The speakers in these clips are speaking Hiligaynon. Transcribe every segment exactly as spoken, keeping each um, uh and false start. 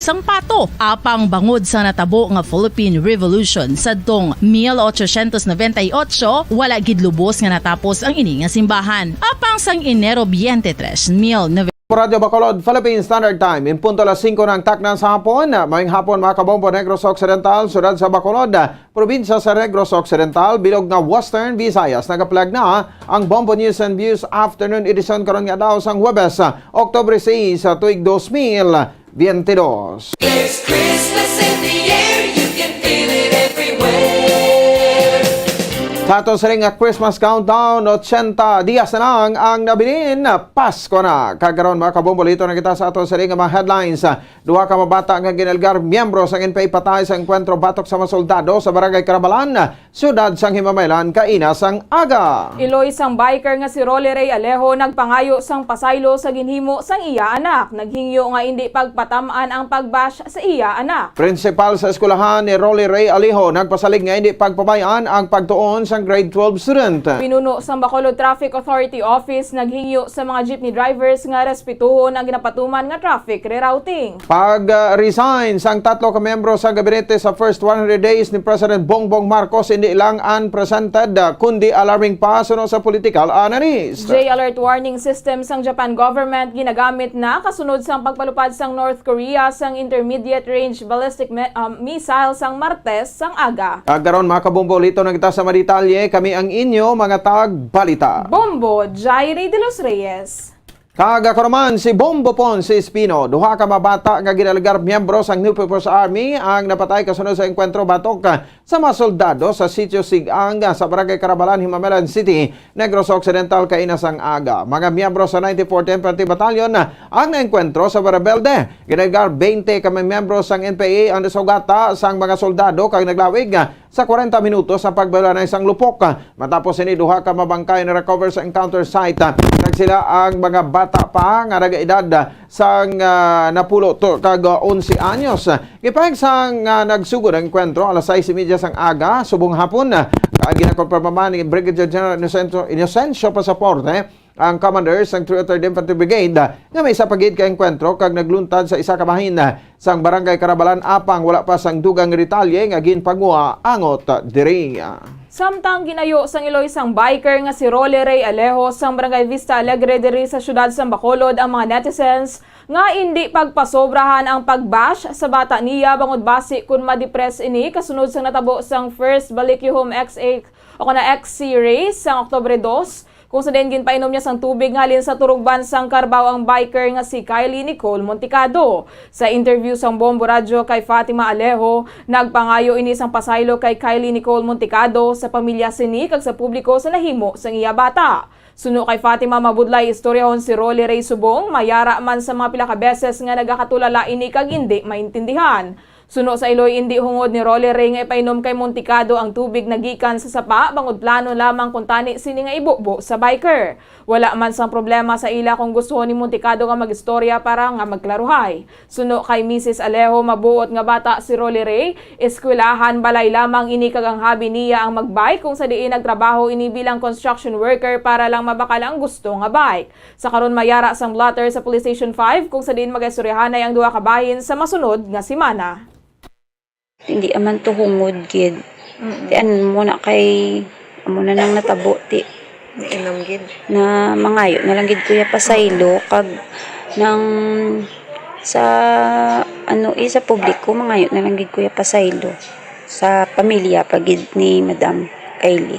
sang pato. Apang bangod sa natabo nga Philippine Revolution sadtong mil ochocientos noventa y ocho, wala gid lubos nga natapos ang ini nga simbahan. Apang sang Enero twenty-three, mil nove- Radyo Bacolod, Philippine Standard Time. In punto alas singko na ang takna sa hapon. Maayong hapon, mga kabombo, Negros Occidental, siyudad sa Bacolod, probinsya sa Negros Occidental, bilog nga Western Visayas. Nagaplag na ang Bombo News and Views Afternoon Edition karon nga adlaw sang Huwebes, Oktubre sais, sa tuig dos mil biyente dos. There's Christmas in the air, you can feel it everywhere. Sa ato sining nga Christmas countdown, ochenta dias na lang ang nabilin, Pasko na. Kag karon, mga kabombo, lito na kita sa ato sining nga mga headlines. Duha ka mga bata nga ginalgar, miyembro sang N P A, patay sa engkwentro batok sa mga soldado sa Barangay Karabalan, siyudad sang Himamaylan, kaina sang aga. Iloy sang biker nga si Rolly Ray Alejo nagpangayo sang pasaylo sa ginhimo sang iya anak. Naghingyo nga indi pagpatam-an ang pagbash sa iya anak. Principal sa eskwelahan ni Rolly Ray Alejo nagpasalig nga indi pagpabay-an ang pagtuon sang grade twelve student. Pinuno sang Bacolod Traffic Authority Office naghingyo sa mga jeepney drivers nga respetuhon ang ginapatuman nga traffic rerouting. Pag-resign sang tatlo ka miyembro sa gabinete sa first one hundred days ni President Bongbong Marcos, hindi lang unprecedented, ah, kundi alarming pa suno sa political analyst. J-alert warning system sang Japan government ginagamit na kasunod sang pagpalupad sang North Korea sang intermediate range ballistic mi-, um, missile sang Martes sang aga. Kag karon, mga kabombo, lito na kita sa mga detalye. Kami ang inyo mga tagbalita. Bombo, Jairi de los Reyes. Kag ako naman si Bombo Ponce Espino, duha ka mga bata nga ginalegar miyembro sang New People's Army ang napatay kasunod sa engkwentro batok sa mga soldado sa Sitio Sigang sa Barangay Carabalan, Himamaylan City, Negros Occidental, kaina sang aga. Mga miyembro sa ninety-fourth Infantry Battalion ang naengkwentro sa mga rebelde. Ginalegar twenty ka mga miyembro sang N P A ang nasugata sang mga soldado kag naglawig sa kwarenta minutos ang pagbalanay sang lupok. Matapos ini, duha ka mga bangkay na-recover sa encounter site, kag sila ang mga bata pa nga nagaedad sang, ah, napulo to kag, ah, onse anyos. Gipahayag sang, ah, nagsugod ang engkwentro alas sais y media sang aga, subong hapon, kag ginakonfirma man ni Brigadier General Inocencio, Inocencio Pasaporte, ang commander sang three oh third Infantry Brigade, nga may isa pa gid ka engkwentro kag nagluntad sa isa ka bahin sang Barangay Carabalan, apang wala pa sang dugang nga detalye nga ginpagwa angot diri. Samtang ginayo sang iloy sang biker nga si Rolly Ray Alejo sang Barangay Vista Alegre diri sa siyudad sang Bacolod ang mga netizens nga indi pagpasobrahan ang pagbash sa bata niya, bangod basi kun ma-depress ini kasunod sang natabo sang first Balikihum X A o kana X C race sang Oktubre dos, kung sa diin ginpainom niya sang tubig nga halin sa turugban sang Carabao ang biker nga si Kylie Nicole Montecado. Sa interview sang Bombo Radyo kay Fatima Alejo, nagpangayo ini sang pasaylo kay Kylie Nicole Montecado, sa pamilya sini kag sa publiko sa nahimo sang iya bata. Suno kay Fatima, mabudlay istoryahon si Rolly Ray subong mayara man sa mga pila ka beses nga nagakatulala ini kag indi maintindihan. Suno sa iloy, indi hungod ni Rolly Ray nga ipainom kay Montecado ang tubig nagikan sa sapa, bangod plano lamang kuntani sini nga ibubo sa biker. Wala man sang problema sa ila kung gustuhon ni Montecado nga mag-istorya para nga magklaruhay. Suno kay Misis Alejo, mabuot nga bata si Rolly Ray, eskwelahan, balay lamang ini kag ang hobby niya ang magbike, kung sa diin nagtrabaho ini bilang construction worker para lang mabakal ang gusto nga bike. Sa karon, mayara sang blotter sa Police Station five, kung sa diin magaistoryahanay ang duha ka bahin sa masunod nga semana. Hindi aman to hungod gid. Mm-mm. Ti ano mo na kay, amo na nang natabo, ti. Nainom gid. Na mangayo na lang gid kuya pasaylo kag nang sa ano, eh, sa publiko, mangayo na lang gid kuya pasaylo sa pamilya pa gid ni Madam Kylie.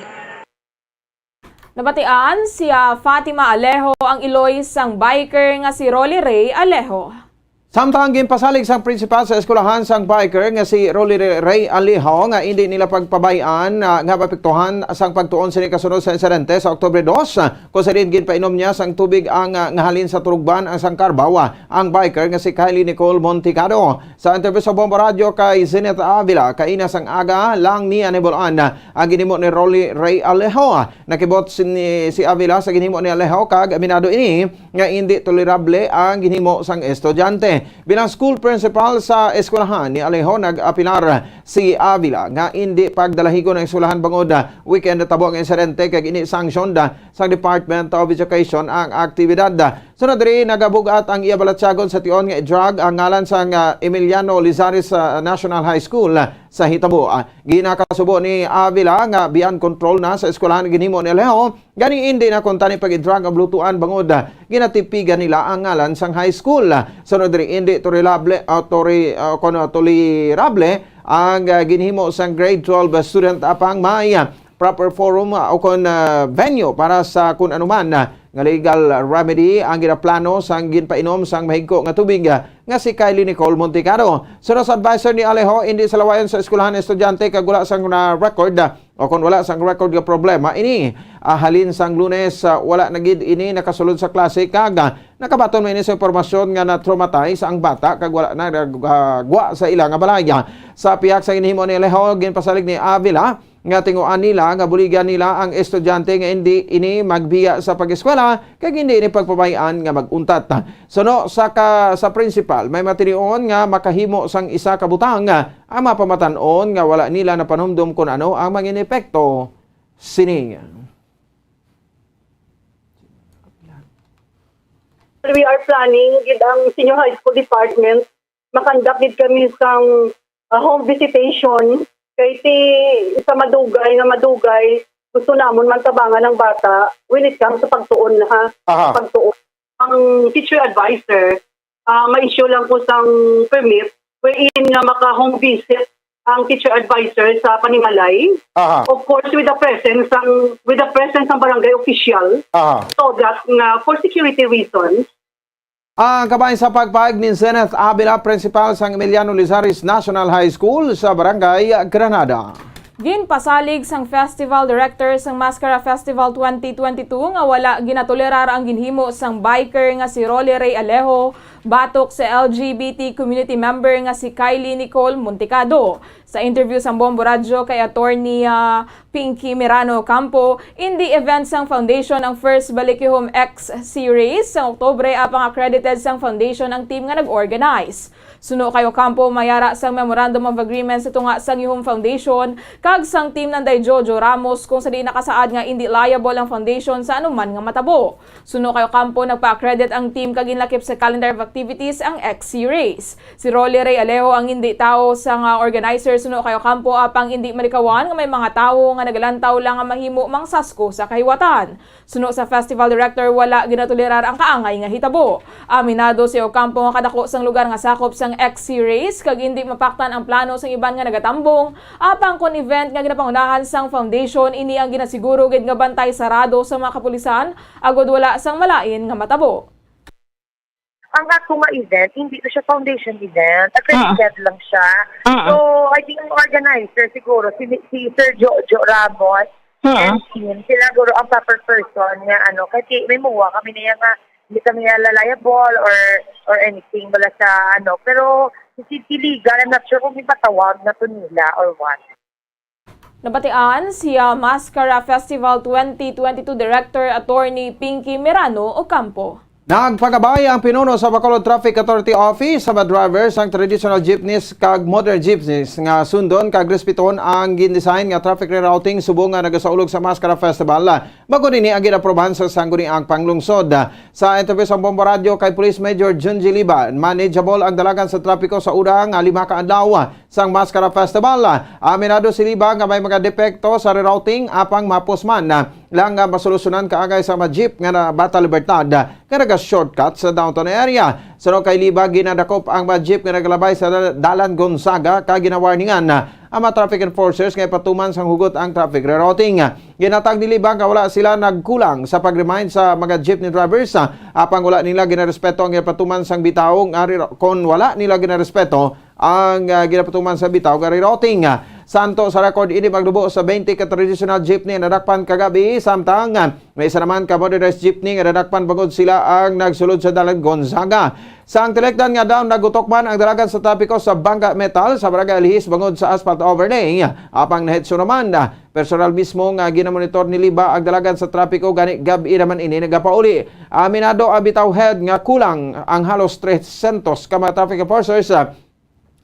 Nabatian si, ah, Fatima Alejo ang iloy sang biker nga si Rolly Ray Alejo. Samtang ginpasalig sang principal sa eskwelahan sang biker nga si Rolly Ray Alejo nga indi nila pagpabay-an, ah, nga maapektuhan sang pagtuon sini kasunod sa insidente sa Oktubre dos, kung sa diin ginpainom niya sang tubig ang, ah, nga halin sa turugban ang sang Carabao, ah, ang biker nga si Kylie Nicole Montecado. Sa interview sa Bombo Radyo kay Zenith Avila, kaina sang aga lang niya nahibal-an ang ginhimo ni Rolly Ray Alejo. Nakibot si, ni, si Avila sa ginhimo ni Alejo kag aminado ini nga indi tolerable ang ginhimo sang estudyante. Bilang school principal sa eskwelahan ni Alejo, nag-apelar si Avila nga indi pagdalahigon ang eskwelahan bangod weekend natabo ang insidente kag ini sanctioned sang Department of Education ang aktibidad. Sunod diri, nagabug-at ang iya balatyagon sa tion nga i-drug ang ngalan sang, ah, Emiliano Lizares sa National High School. Sa hitabo, ah, ginakasubo ni Avila nga beyond control na sa eskwelahan ang ginhimo ni Alejo, gani indi na kuntani pag-i-drug ang blutuan bangod, ah, ginatipigan nila ang ngalan sang high school. Sunod diri, indi tolerable, ah, tori-, ah, kuno tolerable ang, ah, ginhimo sang grade twelve student, apang may, ah, proper forum, ah, o kon, ah, venue para sa kun ano man, ah, nga legal remedy ang ginaplano sang ginpainom sang mahigko nga tubig, ah, nga si Kylie Nicole Montecado. Suno sa adviser ni Alejo, indi salawayan sa eskwelahan ang estudyante kag wala sang na record, ah, o kon wala sang record nga problema ini. Ah, halin sang Lunes, ah, wala na gid ini nakasulod sa klase kag, ah, nakabaton man ini sa impormasyon nga na-traumatize ang bata kag wala na nagagwa sa ila nga balay. Sa pihak sa ginhimo ni Alejo, ginpasalig ni Avila nga tinguan nila nga buligan nila ang estudyante nga indi ini magbiya sa pag-eskwela kag indi ini pagpabay-an nga mag-untat. Suno sa ka-, sa principal, may matinion nga makahimo sang isa ka butang ang mapamatan-on nga wala nila napanumdom kon ano ang mangin epekto sini. We are planning gid ang senior high school department, makandak gid kami sang, ah, home visitation kay ti sa madugay nga madugay gusto namon man tabangan ang bata when it comes sa pagtuon, ha. Aha. Pagtuon. Ang teacher advisor, ah, ma-issue lang po sang permit wherein nga maka-home visit ang teacher advisor sa panimalay. Aha. Of course, with the presence ang with the presence ng barangay official. Aha. So that nga for security reasons, Ang kabahin sa pagpahayag ni Zenith Avila, principal sang Emiliano Lizares National High School sa Barangay Granada. Ginpasalig sang Festival Director sang Mascara Festival twenty twenty-two nga wala ginatolerar ang ginhimo sang biker nga si Rolly Ray Alejo batok sa L G B T community member nga si Kylie Nicole Montecado. Sa interview sang Bombo Radyo kay Attorney, ah, Pinky Mirano Ocampo, indi event sang foundation ang first Balikihom X Series sang Oktubre, apang accredited sang foundation ang team nga nag-organize. Suno kay Ocampo, mayara sang Memorandum of Agreement sa tunga sang ihum foundation kag sang team nanday Jojo Ramos, kung sa diin nakasaad nga indi liable ang foundation sa anuman nga matabo. Suno kay Ocampo, nagpa-accredit ang team kag ginlakip sa calendar of activities ang X Series. Si Rolly Ray Alejo ang indi tawo sang organizer suno kay Ocampo, apang indi malikawan nga may mga tawo nga nagalantaw lang nga mahimo mangsasko sa kahiwatan. Suno sa festival director, wala ginatolerar ang kaangay nga hitabo. Aminado si Ocampo nga kadako sang lugar nga sakop sang X Series kag indi mapaktan ang plano sang iban nga nagatambong, apang kon event nga ginapangunahan sang foundation, ini ang ginasiguro gid nga bantay sarado sa mga kapulisan agod wala sang malain nga matabo. Ang ako nga event, hindi ko siya foundation event. Accredited lang siya. So, I think ang organizer siguro, si, si Sir Jojo Ramos and team, sila siguro ang proper person nga ano, kasi may muwa kami na yan nga, hindi kami liable or or anything, wala sa ano. Pero si City Legal, I'm not sure kung ipatawag na to nila or what. Nabatian si, ah, Mascara Festival twenty twenty-two Director Attorney Pinky Merano Ocampo. Nagpakabay ang pinuno sa Bacolod Traffic Authority Office sa mga driver sang traditional jeepneys kag modern jeepneys nga sundon kag respetohon ang gin-design nga traffic rerouting subong nga nagasaulog sa Mascara Festival. Bag-o ini ang gin-aprobahan sa Sangguniang Panglungsod. Sa interview sa Bombo Radyo kay Police Major Junji Liba, manageable ang dalagan sa trapiko sa una nga lima ka adlaw sang Mascara Festival. Aminado si Liba nga may mga depekto sa rerouting, apang mapos man lang nga masolusyonan kaagay sa mga jeep nga nabata libertad nga naga-shortcut sa downtown area. Suno kay Liba, ginadakop ang mga jeep nga nagalabay sa dal-, Dalan Gonzaga kag ginawarningan ang mga traffic enforcers nga ipatuman sang hugot ang traffic rerouting. Ginatag ni Liba nga wala sila nagkulang sa pag-remind sa mga jeepney drivers, apang wala nila ginarespeto ang ipatuman sang bitaw nga rero-, kon wala nila ginarespeto ang, ah, ginapatuman sa bitaw nga rerouting. Santo sa record, ini magnubo sa twenty ka traditional jeepney nga nadakpan kagabi, samtang, ah, may isa naman ka motorized jeepney nga nadakpan bangod sila ang nagsulod sa Dalan Gonzaga. Sa ang tilikdan nga daw nagutok man ang dalagan sa trapiko sa Bangga Metal sa Barangay Alihis bangod sa asphalt overlay, apang nahitso naman, ah, personal mismo nga ginamonitor ni Liba ang dalagan sa trapiko, gani gab-i naman ini nagapauli. Aminado ang bitaw head nga kulang ang halos trescientos ka mga traffic enforcers, ah,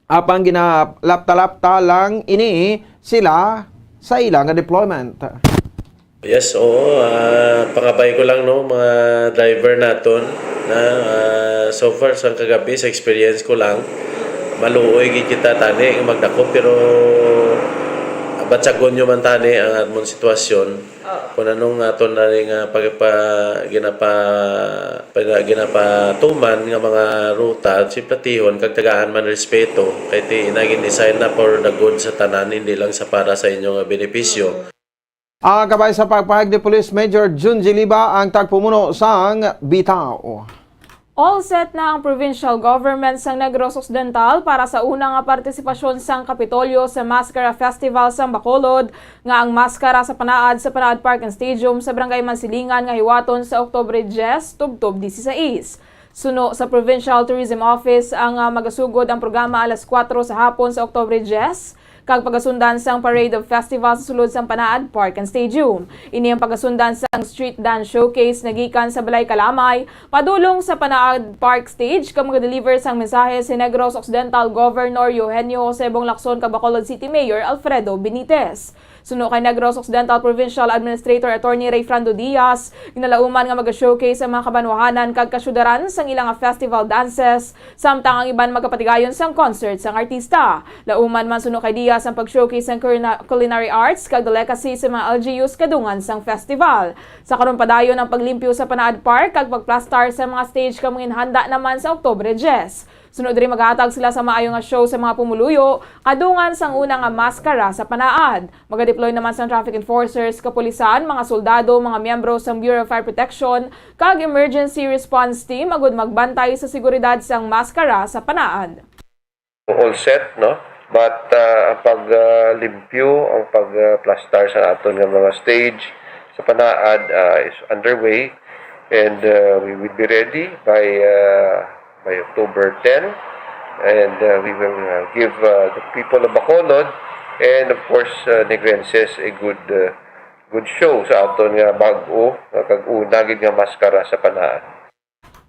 apang ginalapta-lapta lang ini sila sa ila nga deployment. Yes, oo. Ah, pangabay ko lang, no, mga driver naton, na, ah, so far, sang kagabi, sa experience ko lang, maluoy gid kita tani nga magdakop, pero batyagon nyo man tani ang amon sitwasyon. Oo. Kung anong aton na rin nga pagpa-, ginapa-, pag-, ginapatuman nga mga ruta, siplatihon, kag tagaan man respeto, kay ti, ina gin-design na for the good sa tanan, hindi lang sa para sa inyo nga benepisyo. Mm. Ah, kabay sa pagpahayag ni Police Major Junji Liba, ang tagpumuno sang Bitaw. All set na ang provincial government sang Negros Occidental para sa una nga partisipasyon sang Kapitolyo sa Maskara Festival sang Bacolod, nga ang Maskara sa Panaad sa Panaad Park and Stadium sa Barangay Mansilingan nga hiwaton sa Oktubre diyes tubtob disisais. Suno sa Provincial Tourism Office ang, ah, magasugod ang programa alas kuwatro sa hapon sa Oktubre diyes, kag pagasundan sang Parade of Festival sa sulod sang Panaad Park and Stadium. Ini ang pagasundan sang street dance showcase nga gikan sa Balay Kalamay, padulong sa Panaad Park Stage, kag magadeliver sang mensahe si Negros Occidental Governor Eugenio Jose Bonglacson kag Bacolod City Mayor Alfredo Benitez. Suno kay Negros Occidental Provincial Administrator Attorney Rayfrando Diaz, ginalauman nga maga-showcase ang mga kabanwahanan kag kasyudaran sang ila nga festival dances, samtang ang iban magapatigayon sang concert sang artista. Lauman man suno kay Diaz ang pag-showcase sang culina-, culinary arts kag delicacy sa mga L G Us kadungan sang festival. Sa karon padayon ang paglimpyo sa Panaad Park kag pagplastar sa mga stage kag manginhanda naman sa Oktubre diyes. Suno diri maghatag sila sa maayo nga show sa mga pumuluyo, kadungan sang una nga maskara sa Panaad. Magadeploy naman sang traffic enforcers, kapulisan, mga soldado, mga miyembro sang Bureau of Fire Protection, kag Emergency Response Team agud magbantay sa seguridad sang maskara sa Panaad. All set, no? But, ah, ang pag, ah, limpyo, ang pag, ah, plastar sa aton nga mga stage sa Panaad, ah, is underway, and, ah, we will be ready by, ah, by October ten, and, uh, we will, uh, give, uh, the people of Bacolod and, of course, uh, Negrenses a good, uh, good show sa aton nga bag-o, uh, kag una gid nga maskara sa Panaad.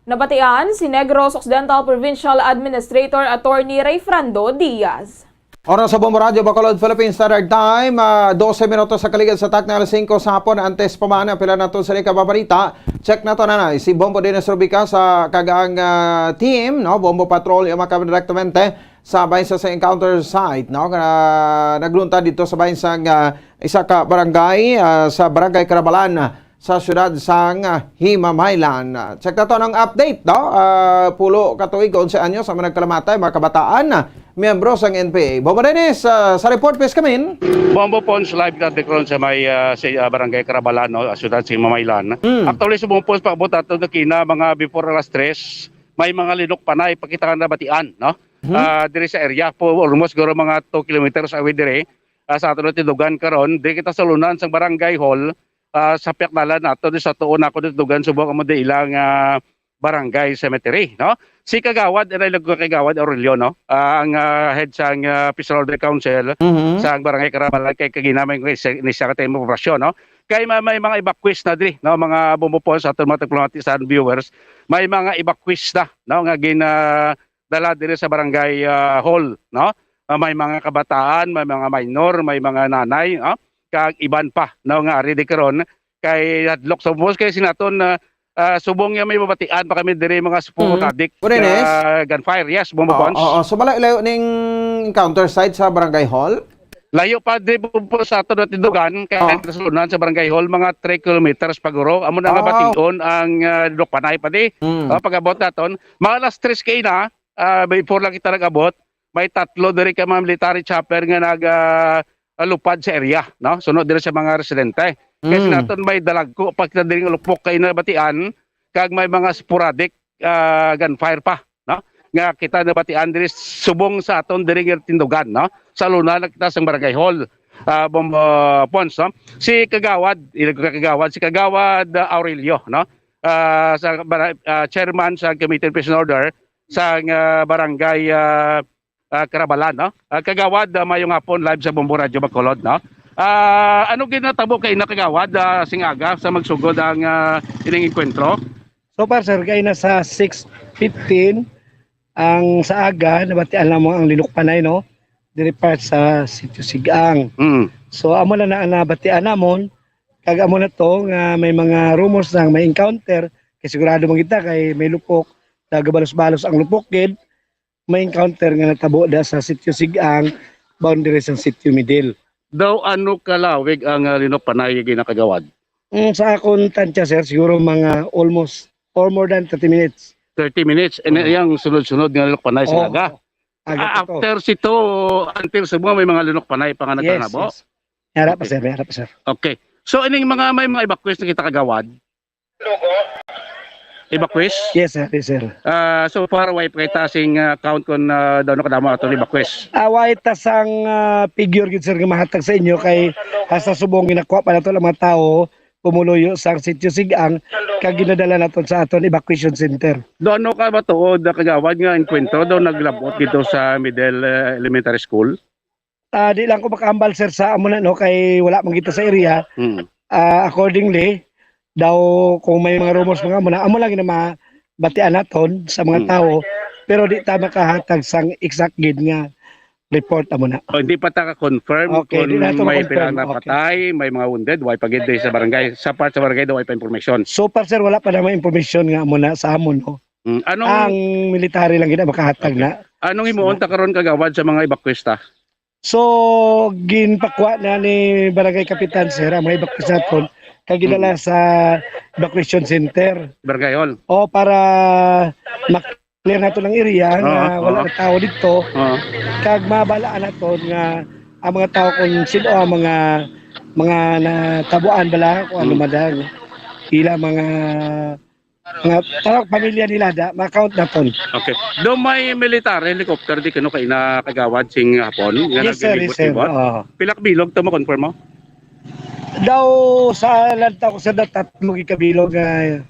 Nabatian si Negros Occidental Provincial Administrator Attorney Rayfrando Diaz. Oras sa Bombo Radyo Bacolod, Philippine Standard Time, ah, dose minutos sa kaligid sa takna alas singko sa hapon. Antes pa man ang pila naton sa ikababalita, check nato na na si Bombo Dennis Rubica sa kag ang, ah, team, no? Bombo Patrol, yung mga direktamente sa bahin sa, sa encounter site, no? Na nagluntad dito sa bahin sa, ah, isa ka barangay, ah, sa Barangay Carabalan, sa siyudad sang, ah, Himamaylan. Ah, check nato ang update, no? Ah, pulo ka tuig, onse anyos ang mga nagkalamatay, mga kabataan, ah, miyembro sang N P A. Bombo Dennis, ah, sa report, please come in. Bombo Pons, live ka dikron sa may, ah, sa, ah, Barangay Carabalan, no? Ah, siyudad sa Himamaylan. Mm. Actually, sa Bombo Pons, paabot ato na kina mga before alas tres, may mga linok panay, pakita nga nabatian, no? Mhm. Ah, diri sa area po, almost siguro mga two kilometers away diri. Ah, sa ato na tindugan karon, diri kita sa lunan sang Barangay Hall, ah, sa Piakdalan nato, di sa tuon ako dito, dugan subong amo di ilang, ah, barangay cemetery, no? Si Kagawad, inay lang ko Kagawad Aurelio, no? Ah, ang, ah, head sang, ah, Fiscal Order Council, Mhm. sa Barangay Carabalan, kay kagina may isa, isa ka time operasyon, no? Kay may, may mga evacuees na diri, no? Mga bumupon sa aton mga diplomati sa viewers, may mga evacuees na, no? Nga gin, ah, dala diri sa Barangay, ah, Hall, no? Ah, may mga kabataan, may mga minor, may mga nanay, no? Kag iban pa, no, nga ari di karon kay hadlok sa ubos kay sinaton na, ah, subong nga may mabatian pa kami diri mga Mm. sporadic, Pwede, Nes? ah, gunfire. Yes, Bombo Oo, Pons. oo. So, malayo-layo ning encounter site sa Barangay Hall? Layo pa di po, po sa ato natindugan, kay Oo. ang kasulunhan sa Barangay Hall, mga three kilometers paguro. Amo na nga Wow. bation ang, ah, Dok Panay pa di. Mm. Ah, pag-abot naton, mga alas tres kay na, ah, before lang kita nag-abot, may tatlo diri ka mga military chopper nga nag, ah, ah, lupad sa area, no? Sunod diri sa mga residente. Kay Mm. sinaton may dalagko pa kita diri nga lupok kay nabatian, kag may mga sporadic, ah, gunfire pa, no? Nga kita nabatian diri subong sa aton diri nga tindugan, no? Sa luna na kita sa Barangay Hall, ah, Bom-, ah, Pons, no? Si Kagawad, ilag ko Kagawad, si Kagawad, ah, Aurelio, no? Ah, sa bara-, ah, chairman sa Committee on Peace and Order sa, ah, Barangay, ah, ah, Carabalan, no? Ah, Kagawad, ah, mayong hapon, live sa Bombo Radyo Bacolod, no? Ah, ano ginatabo kay na Kagawad, ah, sing aga sa magsugod ang, ah, ining engkwentro? So far, sir, kay nasa six fifteen ang sa aga, nabatian namon ang linukpanay, no? Diri pa sa Sitio Sigang. Mm. So, amo na na nabatian namon, Kag amo na to nga may mga rumors na may encounter, kay sigurado man kita kay may lupok, nagabalos-balos ang lupok gid, may encounter nga natabo da sa Sitio Sigang, boundary sang Sitio Middle. Daw ano kalawig ang, ah, linok panay, Ginakagawad? Mm, sa akon tansya, sir, siguro mga almost or more than thirty minutes. Thirty minutes, and Oo. yang sunod-sunod nga linok panay sa Oo. aga. Aga Ah, pa to. after sito, until subong, may mga linok panay pa nga Yes, nagpanabo? yes. Yara pa, Okay. sir, yara pa, sir. Okay. So, ining mga, may mga evacuees na kita, Kagawad? Evacuees? Yes, sir, yes, sir. Ah, so far, way pa kita sing, ah, count kung, ah, daw na kadamo ato evacuees. Ah, way ta sang, ah, figure gid, sir, nga mahatag sa inyo kay hasta subong ginakuha pa nato ang mga tawo pumuluyo sa Sitio Sigang kag ginadala naton sa aton evacuation center. Do ano ka ba tuod, ah, Kagawad, nga engkwentro do naglabot dito sa Middle, ah, Elementary School? Ah, di lang ko makahambal, sir, sa amo na, no, kay wala man kita sa area. Hmm. Ah, accordingly, daw kung may mga rumors, mga amo na, amo lang na mabatian naton sa mga Hmm. tao, pero di ta makahatag sang exact gid nga report amo na. O, hindi pa ta ka-confirm Okay, kung di na to may ma-confirm. pila Okay. napatay, may mga wounded, way pa gid sa barangay. Sa part sa barangay daw, way pa information. So far, sir, wala pa namang information nga amo na sa amon, no? Mm, anong Ang military lang gid ang makahatag Okay. na. Anong himuon ta karon, Kagawad, sa mga evacuees ta? So, ginpakuha na ni Barangay Kapitan, sir, ang mga evacuees naton, kag gidala Mm. sa evacuation center. Barangay Hall. O, para mak-, clear nato ang area nga Oo, wala oo. na tao dito. Oo. Kag mabalaan naton nga ang mga tao kung sino ang mga, mga natabuan bala, kung ano Mm. man ang ila mga, mga tawag, pamilya nila da, ma-count naton. Okay. Do may military helicopter di kano kay na Kagawad sing hapon nga Yes, sir, yes, sir. naglibot-libot? Oo. Pila ka bilog to, ma-confirm mo? Daw sa lantaw ko, sir, daw tatlo gid ka bilog nga,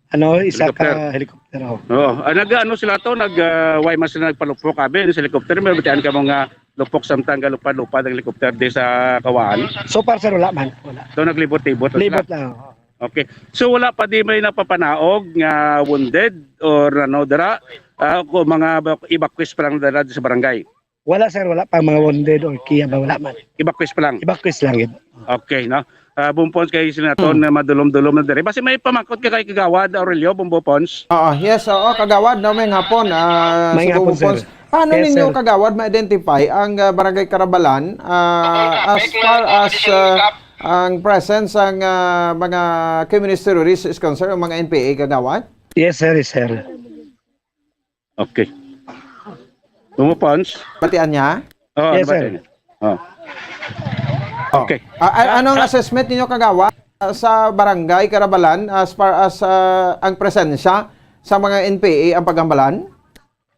ano, isa ka Helicopter. helicopter, oh. Oo. Ah, nag-ano sila to? Nag, ah, why man sila nagpalupok? Abi, ano sa helicopter? May batian ka mo nga lupok samtang galupad-lupad ang helicopter di sa kawaan? So far, sir, wala man. Wala. So, naglibot-libot na sila? Libot lang, oh. Okay. So, wala pa di may napapanaog nga wounded or ano, dira? Ah, kung mga evac-, evacuees pa lang dira sa barangay? Wala, sir. Wala pa mga wounded or kiya ba? Wala man. Evacuees pa lang? Evacuees lang gid. Okay, no? Ah, Bong Pons, kay sinaton Hmm. na madulom-dulom na diri. Basi may pamangkot ka kay Kagawad Aurelio, Bong Pons? Oo, yes, oo, Kagawad, no, may hapon, ah, May Subong hapon, Pons. sir. Paano Yes, ninyo, sir. Kagawad, ma-identify ang, ah, Barangay Karabalan, ah, as far as, ah, ang presence ang, ah, mga communist terrorists is concerned, ang mga N P A, Kagawad? Yes, sir, yes, sir. Okay. Bong Pons? Batian niya? Oo, Yes, nabati sir. niya. Oh. Oh. Okay. Ah, ah, Ah, anong ah. assessment ninyo, Kagawad, ah, sa Barangay Karabalan as far as, ah, ang presensya sa mga N P A ang paghambalan?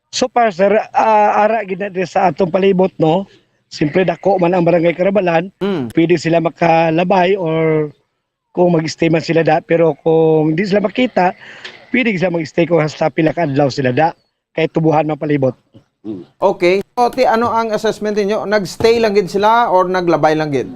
So far, sir, ah, ara gid na diri sa atong palibot, no? Siyempre, dako man ang Barangay Karabalan, Mm. pwede sila makalabay or kung mag-stay man sila da, pero kung di sila makita, pwede sila mag-stay kung hasta pila ka adlaw sila da, kay tubuhan man palibot. Mm. Okay. So, ti, ano ang assessment ninyo? Nag-stay lang gid sila or naglabay lang gid?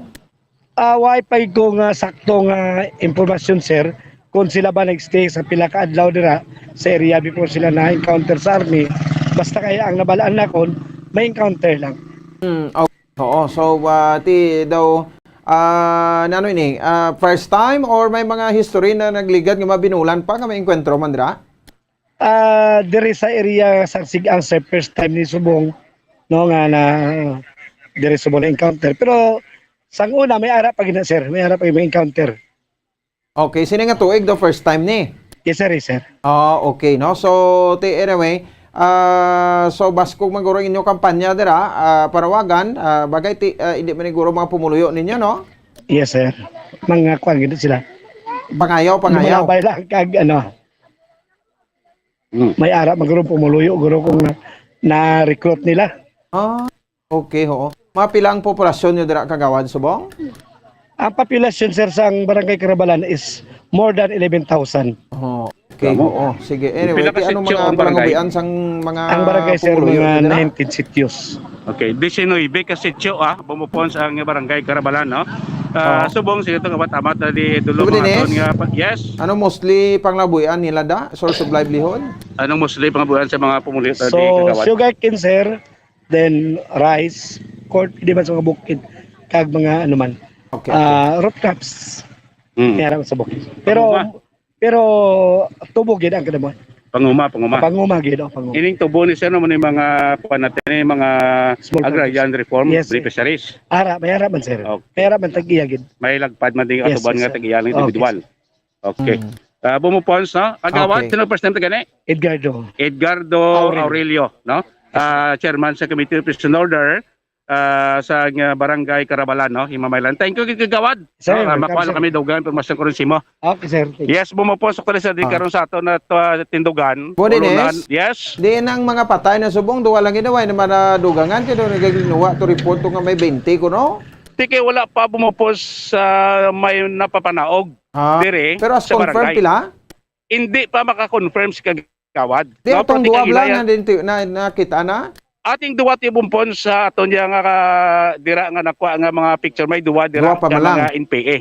Ah, wa pa gid ko nga sakto nga impormasyon, sir, kung sila ba nag-stay sa pila ka adlaw dira sa area before sila na-encounter sa army. Basta kay ang nabalaan nakon, may encounter lang. Hmm, okay. Oo, so, ah, ti daw, ah, nano ini, ah, first time or may mga history na nagligad nga mabinulan pa nga may engkwentro man dira? Ah, diri sa area sa Sigang, sir, first time ni subong, no, nga na diri subong na encounter. Pero sang una, may ara pa gid na, sir, may ara pa gid may encounter. Okay, sini nga tuig do first time ni? Yes, sir, yes, sir. Ah, okay, no? So, ti, anyway, ah, so, baskog man guro ang inyo kampanya dira, ah, Parawagan, ah, bagay ti, ah, hindi man guro mga pumuluyo ninyo, no? Yes, sir. Mga kuwan gid sila. Pangayaw, pangayaw. Lumalabay lang kag, ano. Mm. May ara man guro pumuluyo, guro, kung na, na-recruit nila. Ah, okay, oo. Mga pila ang populasyon nyo dira, Kagawad Subong? Ang populasyon, sir, sang Barangay Karabalan is more than eleven thousand. Oh, okay, Tama. oo. Sige, anyway, Pila ka ti, ano sityo mga ang barangay? panangubian sang mga Ang barangay, sir, pumuluyo mga nyo dira? nineteen sitios. Okay, diecinuebe ka sityo, ah, Bong Pons ang Barangay Karabalan, no? Ah, Oh. Subong, sige, ito, kamat-amat na di dulo Subong mga din, taon eh. nga pa-, yes. Ano mostly panglabuyan nila da? Source of livelihood? Anong mostly panglabuyan sa mga pumuluyo So, di Kagawad? sugarcane, sir, then rice, corn, di man sa mga bukid, kag mga ano man, Okay, okay. ah, root crops. Hmm. May ara man sa bukid. Pero, Panguma. Pero tubo gid ang kanamo. Panguma, panguma. Panguma gid, oh, panguma. Ining tubo ni sir, no, mo ni mga, kuwan natin, ni mga Small agrarian farmers. Reform, Yes, sir. Beneficiaries. Ara, may ara man, sir. Okay. May ara man, tag-iya gid. May lagpad man din Yes, atuban yes, nga sir. Tag-iya lang Okay, individual. sir. Okay. Mm. Ah, Bumbo Pons, no? Agawad, Okay. sino first name tagani? Edgardo. Edgardo Aurelio. Aurelio, no? Ah, chairman sa Committee of Peace and Order, ah, sa, ah, Barangay Carabalan, no? Himamaylan. Thank you, Kagawad. Sir, No, ah, welcome, makuha lang sir. kami dugang impormasyon ko rin simo. Okay, sir. Thank you. Yes, Bumbo Pons, actually, sir, di Ah. karon sa ato na to, ah, tindugan. Bo, Dennis? Ulunan. Yes. Di nang mga patay na subong, duwa lang ginawa, na manadugangan, kaya doon nagaginawa to report to nga may twenty ko, no? Di kay wala pa Bumbo Pons sa may napapanaog Ah, dire pero as sa confirmed barangay. pila? Hindi pa maka-confirm si Kagawad. Di No, atong pero duwa tingnan bala yan. na din ti-, na, nakita na? Ating duwa ti Bumbo Pons sa aton niya nga ka-, dira nga nakuha nga mga picture, may duwa dira Duwa pa nga man lang. mga N P A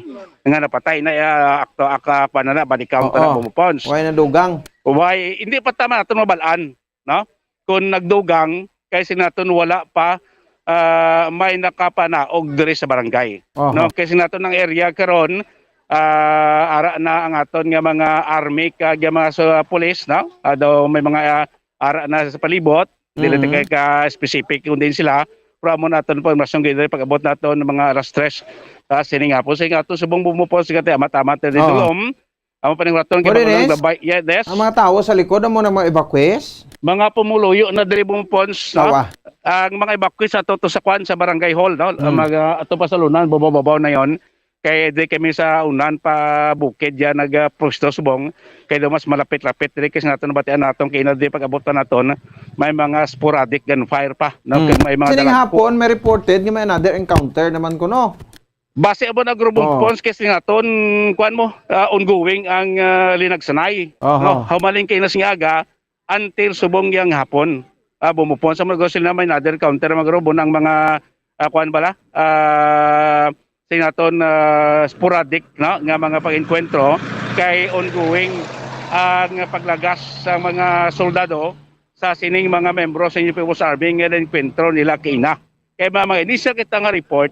nga napatay na, ah, akto, aka, pa na na, body count pa na Oo. Bumbo Pons. Why na dugang? Why? Hindi pa tama aton mabalaan, no? Kung nagdugang, kay sinaton wala pa, ah, may nakapanaog diri sa barangay. Oho. No? Kay sinaton ang area karon, ah, ara na ang aton nga mga army kag nga mga sa police, no? Ah, daw may mga, ah, ara na sa palibot, dili Mm. na kay ka specific kung diin sila. Pero amo naton po, mas yung gid pag-abot naton mga alas tres, ah, sining hapon. Sa nga aton subong Bumbo Pons, sigati amat-amat na din Oo. dulom. Amo pa ning raton kay Pwede, mga Nes? babay-, yeah, yes. Ang mga tawo sa likod, amo na mga evacuees? Mga pumuluyo na diri Bumbo Pons, no? Awa. Ang mga evacuees sa to, to sa kwan, sa barangay hall, no? Ang Hmm. mga ato pa sa Lunan, babaw-babaw na yon. Kay di kami sa unan pa bukid yan nag, ah, pwesto subong. Kay daw mas malapit-lapit diri kay sa naton nabatian naton kay na di pag-abot pa naton, may mga sporadic gunfire pa, no? Hmm. Kay may mga Sining dalag po. hapon, may reported nga may another encounter naman kuno. Base amo na Bumbo Oo. Pons kay sa naton, kuwan mo, ah, ongoing ang, ah, linagsanay. Aha. No? Humaling kay na singaga, until subong yang hapon. Ah, Bumbo Pons, sa mga sila may another encounter, mga Bumbo, ng mga, ah, kuwan bala, ah, sa naton, ah, sporadic, no, nga mga pag-enkwentro, kay ongoing ang paglagas sa mga soldado sa sining mga membro sa New People's Army nga enkwentro nila kina. Kay mga, mga initial kita nga report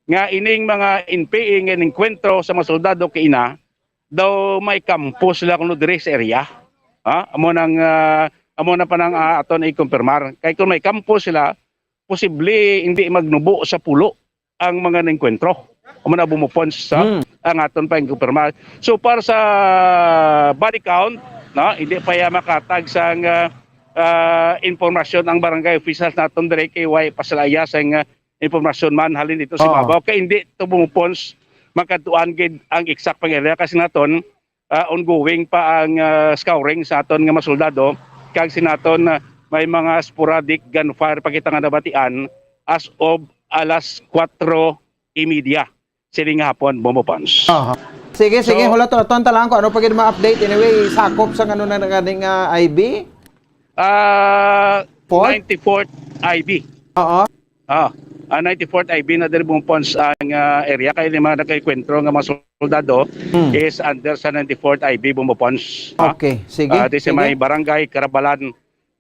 nga ining mga N P A nga enkwentro sa mga soldado kina, daw may kampo sila kuno diri sa area. Ha? Amo nang, ah, amo na pa nang, ah, aton i-confirmar. Kay kung may kampo sila, posible hindi magnubo sa pulo ang mga naengkwentro. Amo na Bumbo Pons, ha? Hmm. Ang aton pa i-confirmar. So, para sa body count, no, hindi pa ya makatag sang, ah, ah, impormasyon ang barangay officials naton dire kay way pa sila iya sang, ah, impormasyon man halin dito sa Oo. Ibabaw. Kay hindi to Bumbo Pons makatuan gid ang exact pang area kasi naton, ah, ongoing pa ang, ah, scouring sa aton nga mga soldado, kag sinaton, ah, may mga sporadic gunfire pa kita nga nabatian as of alas kwatro y media sining nga hapon, Bumbo Pons. Aha. Sige, sige, So, hulaton ta lang kung ano pa gid ma-update. Anyway, sakop sa ano na gani nga I B? Ah, Fourth? ninety-fourth I B. Oo. Ah, ang ninety-fourth I B na diri Bumbo Pons ang, ah, area kay may mga nagkakwentro nga mga soldado Hmm. is under sa ninety-fourth I B Bumbo Pons, ah. Okay, sige, Ah, di sa sige. may barangay Carabalan,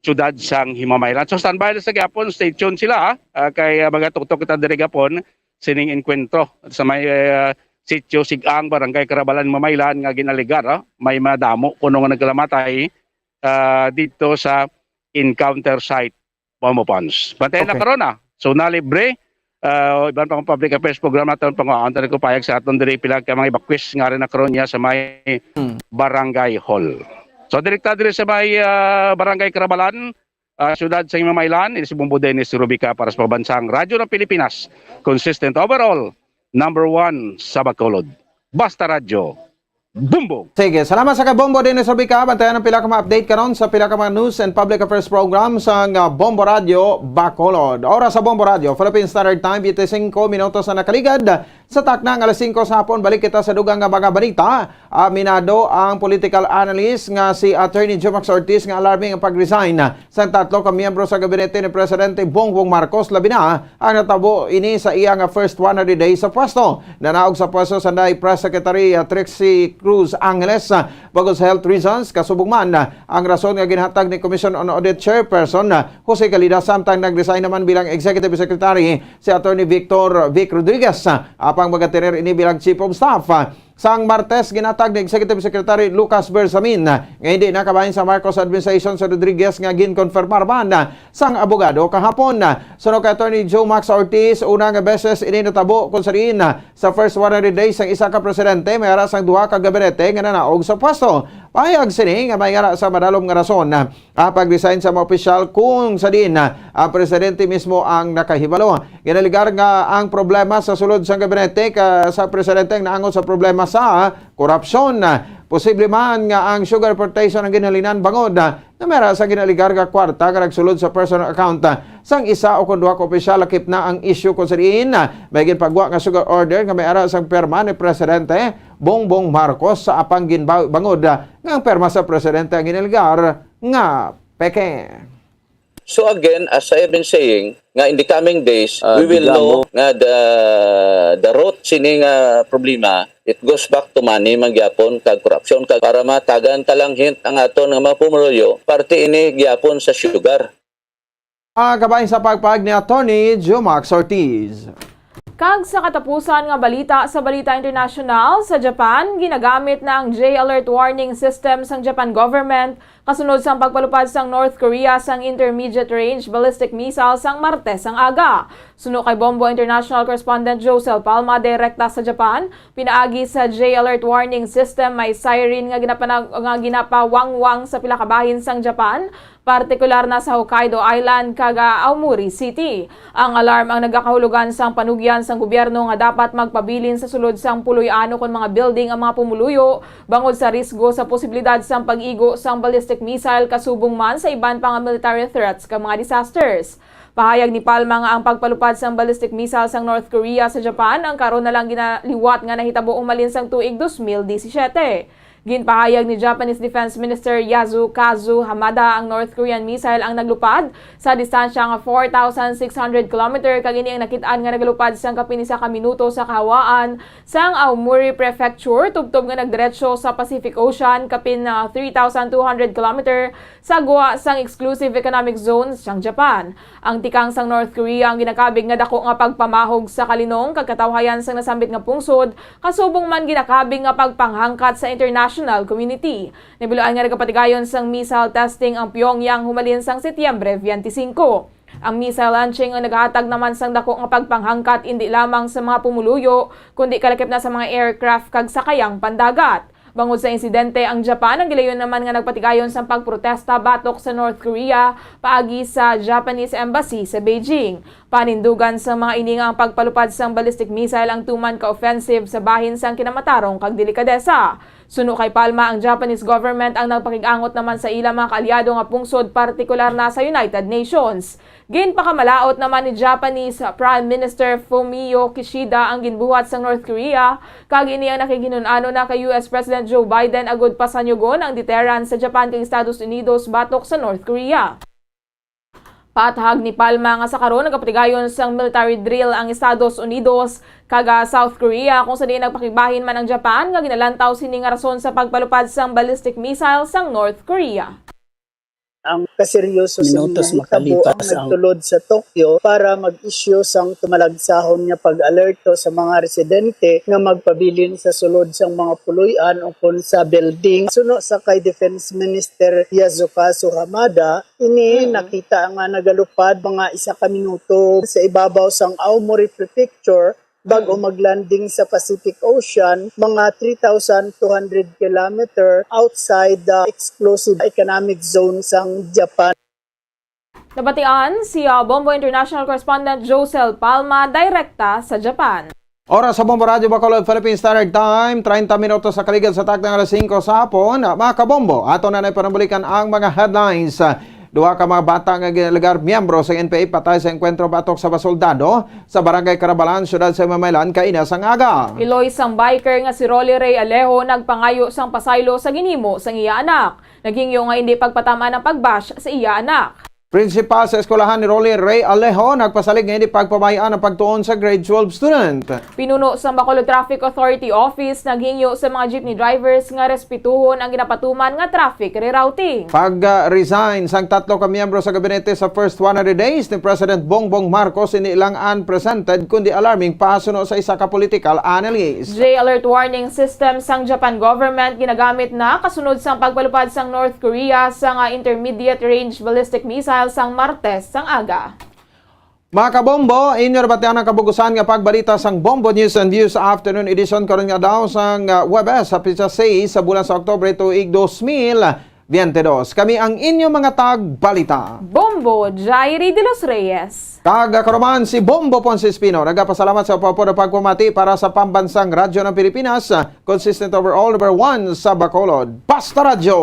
siyudad sang Himamaylan. So, standby lang sa gyapon, stay tuned sila, ah. Ah, kay, ah, magatuktok kita diri gapon sining enkwentro sa may, ah, sitio Sigang, barangay Carabalan, Himamaylan nga ginaligar, ah. May madamo kuno nga nagkalamatay, ah, dito sa encounter site. Bumbo Pons. Bantay na Okay. karon, ah. So, na libre, ah, iban pa ang public affairs program naton, panguhaan ta ko payag sa aton diri pila ka mga evacuees nga rin na karon niya sa may Hmm. barangay hall. So, direkta diri sa may, ah, barangay Carabalan, ah, siyudad sa Himamaylan, ini si Bumbo Dennis Rubica para sa Pambansang Radyo ng Pilipinas. Consistent overall, number one sa Bacolod. Basta Radyo, Bumbo. Sige, salamat sa kay Bumbo Dennis Rubica. Bantayan ang pila ka mga update karon sa pila ka mga news and public affairs program sa nga Bombo Radio Bacolod. Oras sa Bombo Radio, Philippine Standard Time, twenty-five minutos na nakaligad sa takna nga alas singko sa hapon. Balik kita sa dugang nga mga balita. Aminado ang political analyst nga si Attorney Jomax Ortiz nga alarming ang pag-resign sang tatlo ka miyembro sa gabinete ni Presidente Bongbong Marcos, labi na ang natabo ini sa iya nga first one hundred days sa pwesto. Nanaog sa pwesto sanday Press Secretary, ah, Trixie Cruz Angeles, ah, bangod sa health reasons. Kasubong man, ah, ang rason nga ginhatag ni Commission on Audit Chairperson, ah, Jose Calida, samtang nag-resign naman bilang Executive Secretary si Attorney Victor Vic Rodriguez, ah, apang magatener ini bilang Chief of Staff, ah, Sang Martes, ginatag ni Executive Secretary Lucas Bersamin nga hindi na kabahin sa Marcos administration si Rodriguez nga ginkonfirmar man sang abogado kahapon. Suno kay Attorney Joe Max Ortiz, una nga beses ini natabo kung sa diin sa first one hundred days sang isa ka presidente may ara sang duha ka gabinete nga nanaog sa pwesto. Pahayag sini nga may ara sa madalom nga rason ang pag-resign sa mga opisyal kung sa diin ang presidente mismo ang nakahibalo. Ginaligar nga ang problema sa sulod sang gabinete ka sa presidente ang naangot sa problema sa korupsyon. Posible man nga ang sugar importation ang ginhalinan bangod na mera sa ginaligar nga kwarta nga nagsulod sa personal account sang isa o kon duha ka opisyal, lakip na ang issue kung sa diin may ginpagwa nga sugar order nga may ara sang pirma ni Presidente Bongbong Marcos sa apang ginbawi bangod nga ang pirma sa presidente ang ginaligar nga peke. So again, as I have been saying, nga in the coming days, Ah, we will digamo. know nga the, the root sini nga problema, it goes back to money man gyapon kag korupsyon. Kag para matagan ta lang hint ang aton nga mga pumuluyo, parte ini gyapon sa sugar. Ah, kabahin sa pagpahayag ni Attorney Joe Max Ortiz. Kag sa katapusan nga balita, sa balita internasyonal, sa Japan, ginagamit na ang J-Alert warning system sang Japan government kasunod sang pagpalupad sang North Korea sang intermediate range ballistic missile sang Martes sang aga. Suno kay Bombo International correspondent Josel Palma, direkta sa Japan, pinaagi sa J-Alert warning system, may siren nga ginapanag-, nga ginapawangwang sa pila ka bahin sang Japan, partikular na sa Hokkaido Island kag, ah, Aomori City. Ang alarm ang nagakahulugan sang panugyan sang gobyerno nga dapat magpabilin sa sulod sang puloy-an ukon mga building ang mga pumuluyo bangod sa risgo sa posibilidad sang pag-igo sang ballistic missile kasubong man sa iban pa nga military threats kag mga disasters. Pahayag ni Palma nga ang pagpalupad sang ballistic missile sang North Korea sa Japan ang karon na lang ginaliwat nga nahitabo humalin sang tuig dos mil disisiete. Ginpahayag ni Japanese Defense Minister Yasukazu Hamada ang North Korean missile ang naglupad sa distansya nga four thousand six hundred kilometer, kag ini ang nakit-an nga nagalupad sang kapin isa ka minuto sa kahawaan sang Aomori Prefecture, tubtob nga nagdiretso sa Pacific Ocean, kapin, ah, three thousand two hundred kilometer sa gwa sang Exclusive Economic Zone sang Japan. Ang tikang sang North Korea ang ginakabig nga dako nga pagpamahog sa kalinong kag katawhayan sang nasambit nga pungsod, kasubong man ginakabig nga pagpanghangkat sa international community. Nabiluan nga nagapatigayon sang missile testing ang Pyongyang humalin sang Setyembre twenty-five. Ang missile launching ang nagahatag naman sang dako nga pagpanghangkat indi lamang sa mga pumuluyo, kundi kalakip na sa mga aircraft kag sakayang pandagat. Bangod sa insidente, ang Japan ang gilayon naman nga nagpatigayon sang pagprotesta batok sa North Korea paagi sa Japanese Embassy sa Beijing. Panindugan sang mga ini nga ang pagpalupad sang ballistic missile ang tuman ka offensive sa bahin sang kinamatarong kag delikadesa. Suno kay Palma, ang Japanese government ang nagpakig-angot naman sa ila mga kaalyado nga pungsod, partikular na sa United Nations. Ginpakamalaut naman ni Japanese Prime Minister Fumio Kishida ang ginbuhat sang North Korea, kag ini ang nakighinun-ano na kay U S President Joe Biden agud pasanyugon ang deterrence sa Japan kag Estados Unidos batok sa North Korea. Paathag ni Palma nga sa karon nagapatigayon sang military drill ang Estados Unidos kag, ah, South Korea, kung sa diin nagpakigbahin man ang Japan nga ginalantaw sini nga rason sa pagpalupad sang ballistic missile sang North Korea. Ang kaseryoso sa Minutos mga nahitabo makalipas ang ang nagtulod sa Tokyo para mag-issue sang tumalagsahon nga pag-alerto sa mga residente nga magpabilin sa sulod sang mga puloy-an ukon sa building. Suno sa kay Defense Minister Yasukazu Hamada, ini Mm. nakita nga nagalupad mga isa ka minuto sa ibabaw sang Aomori Prefecture bag-o Mm. mag-landing sa Pacific Ocean, mga three thousand two hundred kilometer outside the exclusive economic zone sang Japan. Nabatian si, ah, Bombo International Correspondent Josel Palma, direkta sa Japan. Oras sa Bombo Radyo Bacolod, Philippine Standard Time, treinta minutos sa kaligad sa takna nga alas singko sa hapon. Mga kabombo, ato na na panambulikan ang mga headlines. Duha ka mga bata nga ginalagar miyembro sa N P A patay sa engkwentro batok sa mga soldado sa Barangay Carabalan, siyudad sa Imamaylan, kaina sang aga. Iloy sang biker nga si Rolly Ray Alejo nagpangayo sang pasaylo sa ginhimo sang iya anak. Naghingyo nga indi pagpatam-an ang pag-bash sa iya anak. Prinsipal sa eskwelahan ni Rolly Ray Alejo nagpasalig nga hindi pagpabay-an ang pagtuon sa grade twelve student. Pinuno sang Bacolod Traffic Authority Office naghingyo sa mga jeepney drivers nga respetuhon ang ginapatuman nga traffic rerouting. Pag-resign sang tatlo ka miyembro sa gabinete sa first one hundred days ni President Bongbong Marcos, hindi lang unprecedented kundi alarming pa suno sa isa ka political analyst. J-alert warning system sang Japan government ginagamit na kasunod sang pagpalupad sang North Korea sa nga intermediate range ballistic missile sang Martes sang aga. Mga kabombo, inyo nabatian ang kabugusan nga pagbalita sang Bombo News and Views Afternoon Edition karon nga daw sang, ah, Huwebes sa petsa sais sa bulan sa Oktubre tuig dos mil biyente dos. Kami ang inyo mga tagbalita. Bombo Jairi de los Reyes. Kag ako naman si Bombo Ponce Espino. Nagapasalamat sa pagpapod pagpamati para sa Pambansang Radyo ng Pilipinas, consistent overall number one sa Bacolod. Basta Radyo.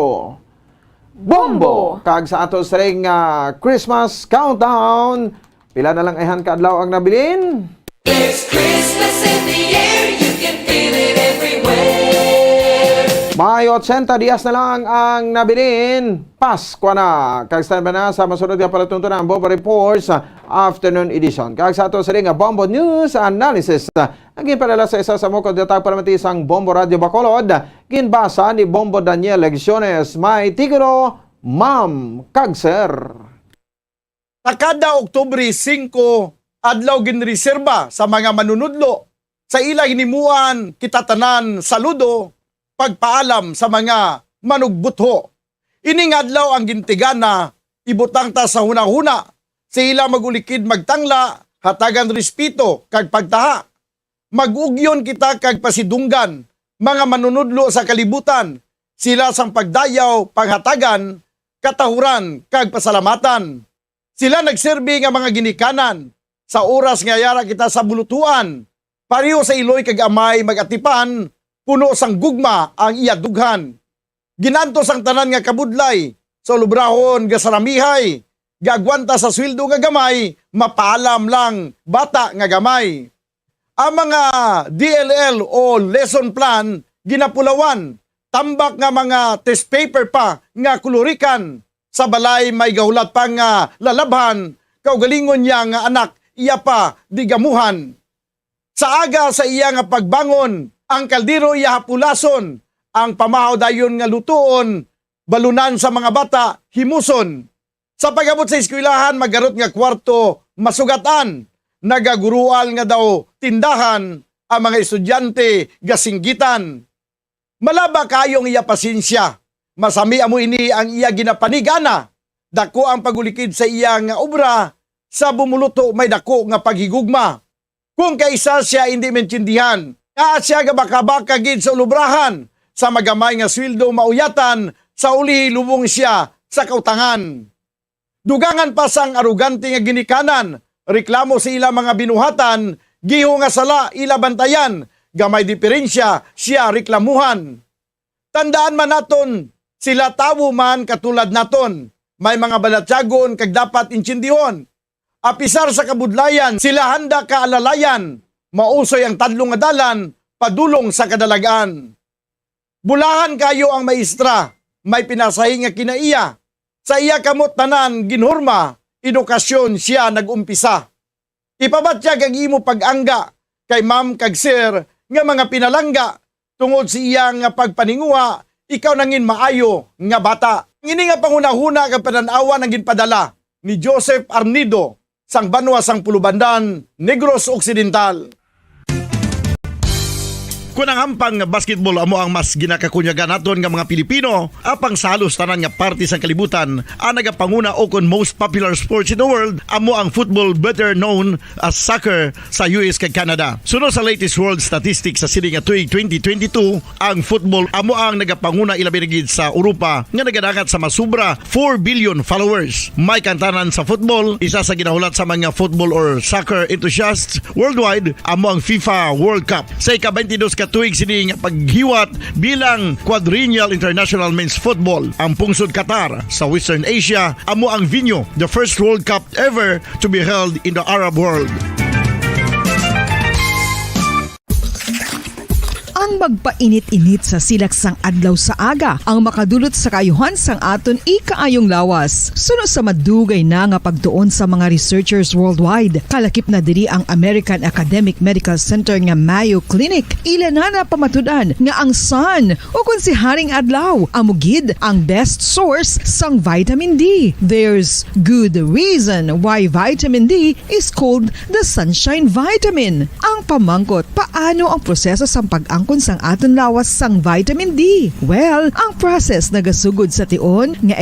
Bombo! Kag sa ato siring nga Christmas countdown, pila na lang ayhan ka adlaw ang nabilin? There's Christmas in the air, you can feel it everywhere. May ochenta dias na lang ang nabilin. Pasko na! Kag stand by na sa masunod nga palatuntunan ang Bombo Reports, ah, Afternoon Edition. Kag sa ato siring nga Bombo News Analysis, ah, ang ginpadala sa isa sa mukod nga tagpalamati sang Bombo Radio Bacolod, ginbasa ni Bombo Daniel Legiones. May titulo, Ma'am kag Sir. Sa kada Oktubre singko, adlaw ginreserba sa mga manunudlo sa ila hinimuan kita tanan saludo, pagpaalam sa mga manugbutho. Ining adlaw ang gintigana, ibutang ta sa hunahuna sa ila mag-ulikid magtangla, hatagan respeto kag pagtaha. Mag-ugyon kita kag pasidunggan, mga manunudlo sa kalibutan, sila sang pagdayaw, panghatagan, katahuran, kag pasalamatan. Sila nagserbi nga mga ginikanan sa oras nga yara kita sa bulutuan, pareho sa iloy kag amay mag-atipan, puno sang gugma ang iya dughan. Gin-antos ang tanan nga kabudlay, sa ulubrahon gasaramihay, gaagwanta sa sweldo nga gamay, mapaalam lang bata nga gamay. Ang mga D L L o lesson plan ginapulawan, tambak nga mga test paper pa nga kulurikan, sa balay may gahulat pa nga lalabhan, kaugalingon niya nga anak iya pa di gamuhan. Sa aga sa iya nga pagbangon, ang kaldero iya hapulason, ang pamahaw dayon nga lutuon, balunan sa mga bata, himuson. Sa pag-abot sa eskwelahan, magarot nga kwarto, masugatan, nagagurual nga daw tindahan, ang mga estudyante gasinggitan. Malaba kaayo ang iya pasensya. Masami amo ini ang iya ginapanigana. Dako ang pag-ulikid sa iya nga obra, sa bumuluto may dako nga paghigugma. Kung kaisa sia indi maintindihan, ngaa sia gabakabaka gid sa ulubrahan, sa magamay nga sweldo mauyatan, sa ulihi lubong sia sa kautangan. Dugangan pa sang arogante nga ginikanan, reklamo sa ila mga binuhatan, giho nga sala ila bantayan, gamay diperensya sia reklamuhan. Tandaan man naton, sila tawo man katulad naton, may mga balatyagon kag dapat intindihon. Apisar sa kabudlayan, sila handa ka alalayan, mausoy ang tadlong nga dalan padulong sa kadalag-an. Bulahan kayo ang maestra, may pinasahi nga kinaiya. Sa iya kamot tanan ginhurma, edukasyon sia nag-umpisa. Ipabatyag ang imo pag-angga kay ma'am kag sir nga mga pinalangga, tungod sa iya nga pagpaninguha, ikaw nangin maayo nga bata. Ang ini nga panghunahuna kag panan-awan ang ginpadala ni Joseph Arnido sang banwa sang Pulubandan, Negros Occidental. Kon ang ampang nga basketball amo ang mas ginakakunyagan naton nga mga Pilipino, apang sa halos tanan nga parte sang kalibutan, ang nagapanguna o kon most popular sports in the world amo ang football, better known as soccer, sa U S kag Canada. Suno sa latest world statistics sa sini nga tuig twenty twenty-two, ang football amo ang nagapanguna, ilabi na gid sa Europa, nga nagadangat sa masobra four billion followers. May kantanan sa football, isa sa ginahulat sa mga football or soccer enthusiasts worldwide amo ang FIFA World Cup. Sa ika-twenty-dos ka tuig sini nga paghiwat bilang Quadrennial International Men's Football, ang pungsod Qatar sa Western Asia amo ang venue, the first World Cup ever to be held in the Arab world. Ang magpainit-init sa silak sang adlaw sa aga ang makadulot sa kaayuhan sang aton ikaayong lawas. Suno sa madugay na nga pagtuon sa mga researchers worldwide, kalakip na diri ang American Academic Medical Center nga Mayo Clinic. Ila na napamatud-an nga ang sun, o kon si Haring Adlaw, amo gid ang best source sang vitamin D. There's good reason why vitamin D is called the sunshine vitamin. Ang pamangkot, paano ang proseso sang pag-angkon sang aton lawas sang vitamin D? Well, ang process nagasugod sa tion nga